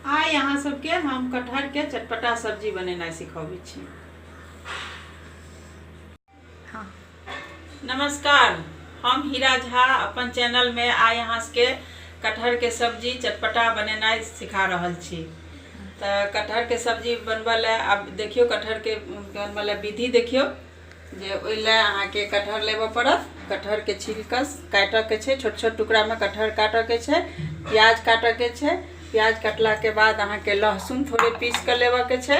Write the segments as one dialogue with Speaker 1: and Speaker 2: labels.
Speaker 1: आइ अहाँ सबके हम कटहरके चटपटा सब्जी बनेनाइ सिखबै छी।
Speaker 2: हाँ।
Speaker 1: नमस्कार, हम हीरा झा अपन चैनलमे आइ अहाँ सबके कटहरके सब्जी चटपटा बनेनाइ सिखा रहल छी। तऽ कटहरके सब्जी बनबऽ लए आब देखियौ, कटहरके बनबऽ लए विधि देखियौ जे ओहि लए अहाँके कटहर लेबऽ पड़त। कटहरके छील कऽ काटऽके छै, छोट छोट टुकड़ामे कटहर काटऽके छै, प्याज काटऽके छै। प्याज कटलाके बाद अहाँके लहसुन थोड़े पीस कऽ लेबऽके छै।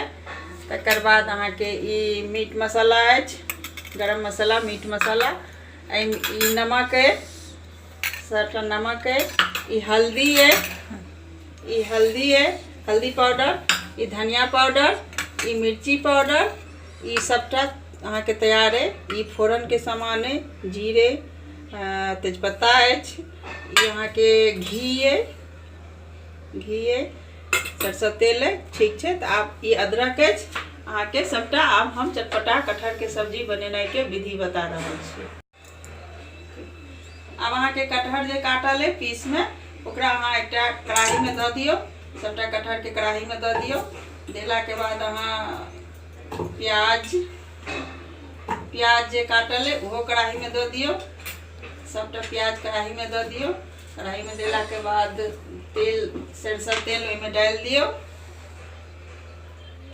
Speaker 1: तकर बाद अहाँके ई मीट मसाला अछि, गरम मसाला, मीट मसाला, एहिमे ई नमक अइ, सबटा नमक अइ, ई हल्दी अइ, ई हल्दी अइ, हल्दी पाउडर, ई धनिया पाउडर, ई मिर्ची पाउडर, ई सबटा अहाँके तैयार अइ। ई फोरनके सामान अइ, जीर अइ, तेजपत्ता अछि, ई अहाँके घी अइ, घी अइ, सरसो तेल अइ। ठीक छै, तऽ आब ई अदरक अछि अहाँके सबटा। आब हम चटपटा कटहरके सब्जी बनेनाइके विधि बता रहल छी। आब अहाँके कटहर जे काटल अइ पीसमे, ओकरा अहाँ एकटा कड़ाहीमे दऽ दियौ। सबटा कटहरके कड़ाहीमे दऽ दियौ। देलाके बाद अहाँ प्याज, प्याज जे काटल अइ ओहो कड़ाहीमे दऽ दियौ। सबटा प्याज कड़ाहीमे दऽ दियौ। कड़ाहीमे देलाके बाद तेल, सरिसो तेल ओहिमे डालि दियौ,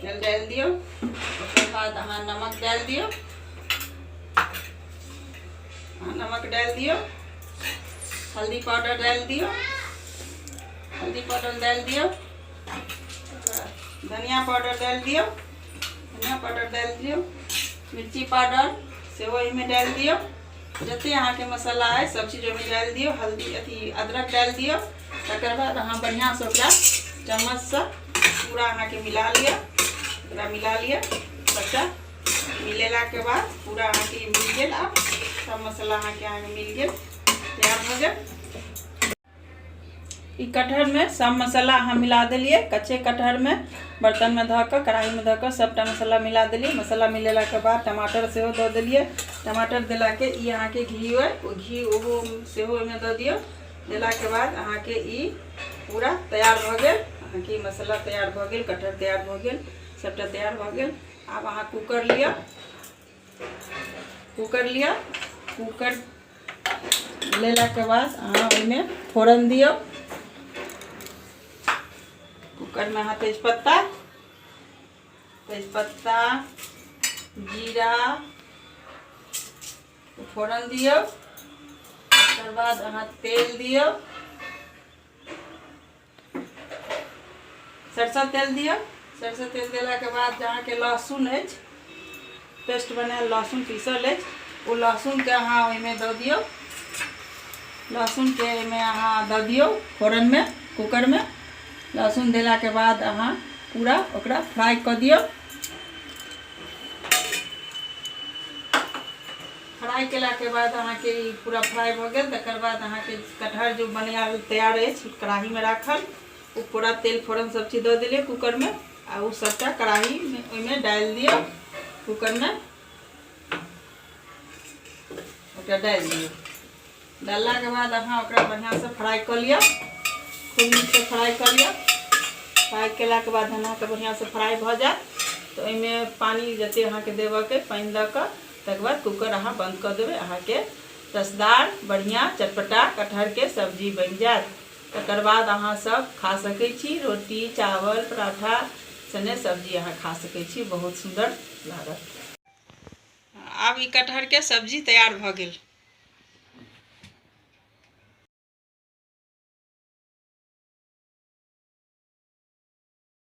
Speaker 1: तेल डालि दियौ। ओकर बाद अहाँ नमक डालि दियौ, नमक डालि दियौ, हल्दी पाउडर डालि दियौ, हल्दी पाउडर डालि दियौ, धनिया पाउडर डालि दियौ, धनिया पाउडर डालि दियौ, मिर्ची पाउडर सेहो एहिमे डालि दियौ। जते अहाँके मसाला अइ सब चीज ओहिमे डालि दियौ। हल्दी, अथी अदरक डालि दियौ। तकर बाद अहाँ बढ़िआँसँ ओकरा चम्मचसँ पूरा अहाँके मिला लिअ, ओकरा मिला लिअ। सबटा मिलेलाके बाद पूरा अहाँके मिल गेल। आब सब मसाला अहाँके अहाँके मिल गेल, तैयार भऽ गेल। ई कटहरमे सब मसाला अहाँ मिला देलियै। कच्चे कटहरमे बर्तनमे धऽ कऽ, कढ़ाइमे धऽ कऽ सबटा मसाला मिला देलियै। मसाला मिलेलाके बाद टमाटर सेहो दऽ देलियै। टमाटर देलाके ई अहाँके घी अइ, ओ घी ओहो सेहो ओहिमे दऽ दियौ। देलाके बाद अहाँके ई पूरा तैयार भऽ गेल। अहाँके ई मसाला तैयार भऽ गेल, कटहर तैयार भऽ गेल, सबटा तैयार भऽ गेल। आब अहाँ कूकर लिअ, कूकर लिअ। कूकर लेलाके बाद अहाँ ओहिमे फोरन दियौ। कूकरमे अहाँ तेजपत्ता, तेजपत्ता, जीरा फोरन दियौ। तकर बाद अहाँ तेल दियौ, सरसो तेल दियौ। सरसो तेल देलाके बाद जे अहाँके लहसुन अछि, पेस्ट बनायल लहसुन पीसल अछि, ओ लहसुनके अहाँ ओहिमे दऽ दियौ। लहसुनके एहिमे अहाँ दऽ दियौ फोरनमे, कूकरमे। लहसुन देलाके बाद अहाँ पूरा ओकरा फ्राइ कऽ दियौ। फ्राइ केलाके बाद अहाँके ई पूरा फ्राइ भऽ गेल। तकर बाद अहाँके कटहर जो बनायल तैयार अछि कड़ाहीमे राखल, ओ पूरा तेल फोरन सब चीज दऽ देलियै कूकरमे आ ओ सबटा कड़ाहीमे ओहिमे डालि दियौ। कूकरमे ओकरा डालि दियौ। डाललाके बाद अहाँ ओकरा बढ़िआँसँ फ्राइ कऽ लिअ, खूब नीकसँ फ्राइ कऽ लिअ। फ्राइ केलाके बाद अहाँके बढ़िआँसँ फ्राइ भऽ जायत तऽ ओहिमे पानि जतेक अहाँके देबऽके पानि दऽ कऽ तकर बाद कूकर अहाँ बन्द कऽ देबै। अहाँके रसदार बढ़िआँ चटपटा कटहरके सब्जी बनि जायत। तकर बाद अहाँ सब खा सकै छी, रोटी, चावल, पराठा सने सब्जी अहाँ खा सकै छी, बहुत सुन्दर लागत। आब ई कटहरके सब्जी तैयार भऽ गेल।